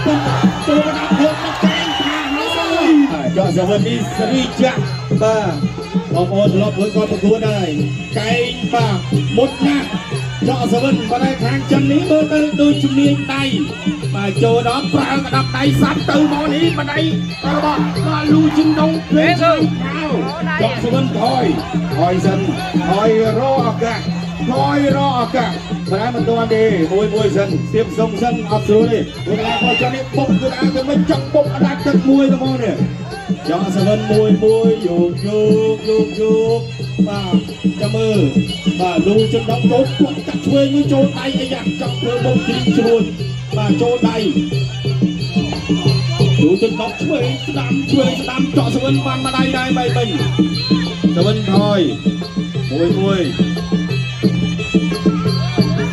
ពុំចូលដល់ហូតមកកែងថាហើយចកសវិននេះសេរីចាក់បាទបងប្អូនធ្លាប់ធ្វើគាត់ប្រកួតហើយកែងបាទមុតណាស់ចកសវិនបើតែខាងចិននេះមើលទៅដូចជំនាញដៃបាទចូលដល់ប្រើក្តាប់ដៃសាប់ទៅមកនេះបដៃរបស់បាទលូជិនដងពេលខោចកសវិនថយថយសិនថយរកឱកាសថយរកឱកាសតែមិនទាន់ទេមួយមួយសិនស្ទាបសុំសិនអត់ស្រួលទេព្រោះកន្លែងគាត់ចង់នេះបុកគឺអាទៅមិនចង់បុកអត់ដាច់ទឹកមួយទៅមកនេះចង់សវិនមួយមួយយោកយោកយោកយោកបាទចាំមើលបាទលូចិនដងចូលគាត់កាត់ឆ្វេងមួយចូលដៃអីយ៉ាចង់ធ្វើបុកជ្រីងជ្រួញបាទចូលដៃលូចិនដងឆ្វេងស្ដាំឆ្វេងស្ដាំចកសវិនបានមកដៃដែរបីបីសវិនថយមួយមួយ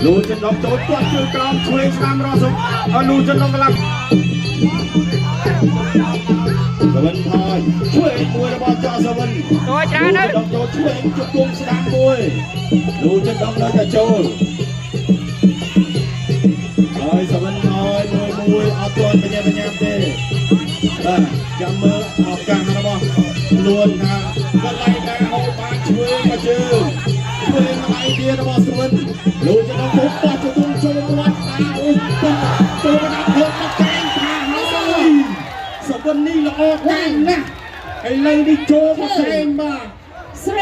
លូចិនដងចូលទាត់ជើងក្រោមឆ្វេងស្ដាំរកសុំលូចិនដងកន្លះសវិនថយឆ្វេងមួយរបស់ចកសវិន ចូលច្រើនទៅ ដងចូលឆ្វេងជង្គង់ស្ដាំមួយលូចិនដងនៅតែចូលហើយសវិនថយមួយមួយអត់ទាន់បញ្ញាបញ្ញាទេបាទចាំមើលឱកាសរបស់ខ្លួនថាកន្លែងណាហូបបានឆ្វេងមកជើងឆ្វេងម្ដាយទៀតរបស់សវិនលូចិនដងពុកបោះជង្គង់ចូលមាត់តាអូពុកចូលដល់ហូបមកកែងថាហើយសវិននេះល្អកែងណាស់ឥឡូវនេះចូលមកកែងបាទ 3 4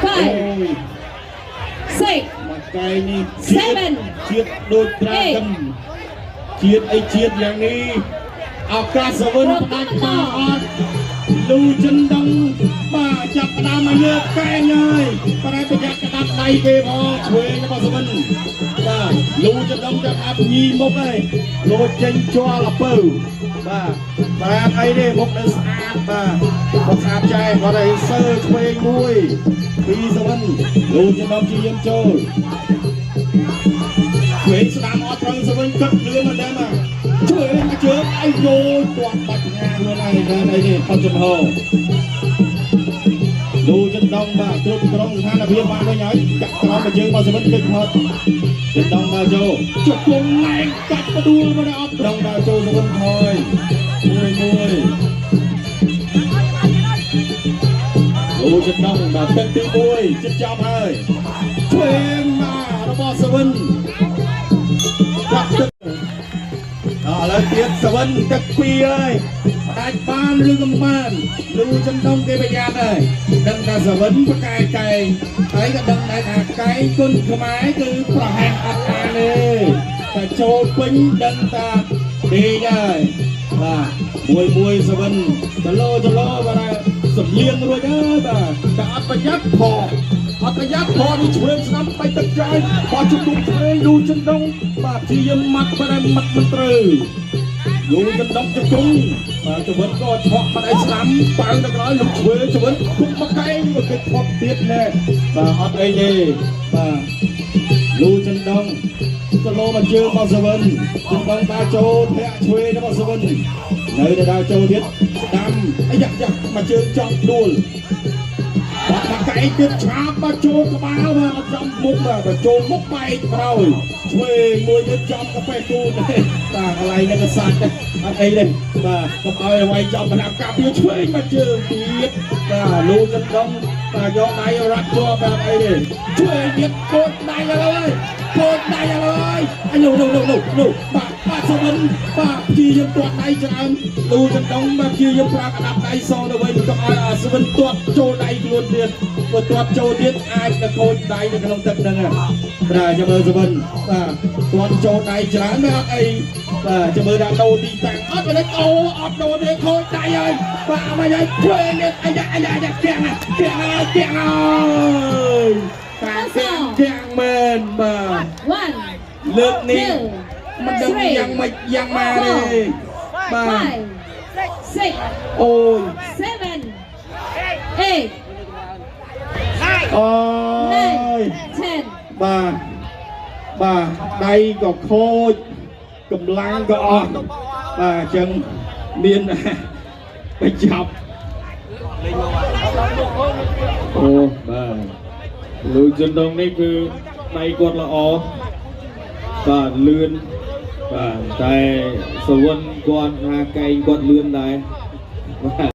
5 6 មកកែងនេះ 7 ជាតិដូចត្រាកិនជាតិអីជាតិយ៉ាងនេះឱកាសសវិនផ្ដាច់មកអត់លូចិនដងបាទចាប់ផ្ដើមមកលើកែងហើយប្រែប្រយ័ត្នក្តាប់ដៃគេផងឆ្វេងរបស់សវិនបាទលូចិនដងចាប់អាប់ញីមុខហើយលោចេញជាល់អពៅបាទបាទអីទេមុខនៅស្អាតបាទមុខស្អាតចែគាត់ឲ្យសើឆ្វេងមួយពីសវិនលូចិនដងជាយាមចូលឆ្វេងស្ដាំអត់ត្រូវសវិនគិតលឿនមែនទេបាទឆ្វេងមកជើងអីយោទាត់បាច់ញ៉ាខ្លួនឯងបានអីទេផុតចំហលូចិនដងបាទគ្រប់គ្រងស្ថានភាពបានវិញហើយចាក់ក្រោមមកជើងមកសវិនកិច្ចផុតចិនដងដើរចូលជង្គង់ណែងកាច់ផ្ដួលមកអត់ដងដើរចូលសវិនថយមួយមួយលូចិនដងបាទទឹកទី1ជិតចប់ហើយឆ្វេងមករបស់សវិនចាប់ទឹកដល់ឥឡូវទៀតសវិនទឹក2ហើយផ្ដាច់បានឬក៏មិនបានលូចិនដងគេប្រយ័ត្នហើយដឹងថាសវិនប្រកែកែងហើយក៏ដឹងដែរថាកែងគុណខ្មែរគឺប្រហែលអត់បានទេតែចូលពេញដឹងថាដេកហើយបាទមួយមួយសវិនចលោចលោបាទសំលៀងរួចហើយបាទតែអត់ប្រយ័ត្នផងអត់ប្រយ័ត្នផងនេះឆ្វេងស្ដាំបាច់ទឹកចាយបោះជង្គង់ឆ្វេងលូចិនដងបាទព្យាយាមម៉ាត់បាទម៉ាត់មិនត្រូវលូចិនដងជង្គង់បាទចវិនក៏ឆក់បាត់ឲ្យស្ដាំប៉ៅទៅក្រោយលុកឆ្វេងចវិនគុំមកកែងមកគេផុតទៀតណែបាទអត់អីទេបាទលូចិនដងសឡូមកជើងមកសវិនចិនដងដើរចូលធាក់ឆ្វេងរបស់សវិននៅតែដើរចូលទៀតស្ដាំអាយ៉ាយ៉ាមកជើងចង់ដួលបាត់មកកែងទៀតឆាបមកចូលក្បាលបាទអត់ចំមុខបាទចូលមុខបែកក្រោយឆ្វេងមួយទៀតចំកាហ្វេគូទេបាទកន្លែងនេះក៏សាច់ដែរអត់អីទេបាទកុំឲ្យអ្វីចំប្រដាប់ការពារឆ្វេងមកជើងទៀតបាទលូចិនដងបាទយកដៃរ៉ាត់ជាប់បាទអីទេឆ្វេងទៀតកូនដៃឥឡូវហើយកូនដៃឥឡូវហើយអញនោះនោះនោះនោះបាទបាទសវិនបាទព្យាយាមទាត់ដៃច្រើនលូចិនដងបាទព្យាយាមប្រើក្តាប់ដៃសងទៅវិញកុំឲ្យអាសវិនទាត់ចូលដៃខ្លួនទៀតបើទាត់ចូលទៀតអាចនឹងខូចដៃនៅក្នុងទឹកហ្នឹងបាទចាំមើលសវិនបាទទាត់ចូលដៃច្រើនមិនអត់អីបាទចាំមើលដាក់ដូរទីតាំងអត់ទេអូអត់ដូរទេខូចដៃហើយបាទមកហើយឆ្វេងនេះអាយ៉ាអាយ៉ាអាយ៉ាគាំងគាំងហើយគាំងហើយតាគាំងគាំងមែនបាទ 1 លើកនេះមិនដឹងយ៉ាងម៉េចយ៉ាងម៉ាទេបាទ 5 6 អូយ 7 8 អូយ 9 10 បាទបាទដៃក៏ខូចកម្លាំងក៏អស់បាទអញ្ចឹងមានបញ្ចប់ អូបាទលូចិនដងនេះគឺដៃគាត់ល្អ បាទលឿនបាទតែសវណ្ណគាត់ថាកែងគាត់លឿនដែរបាទ។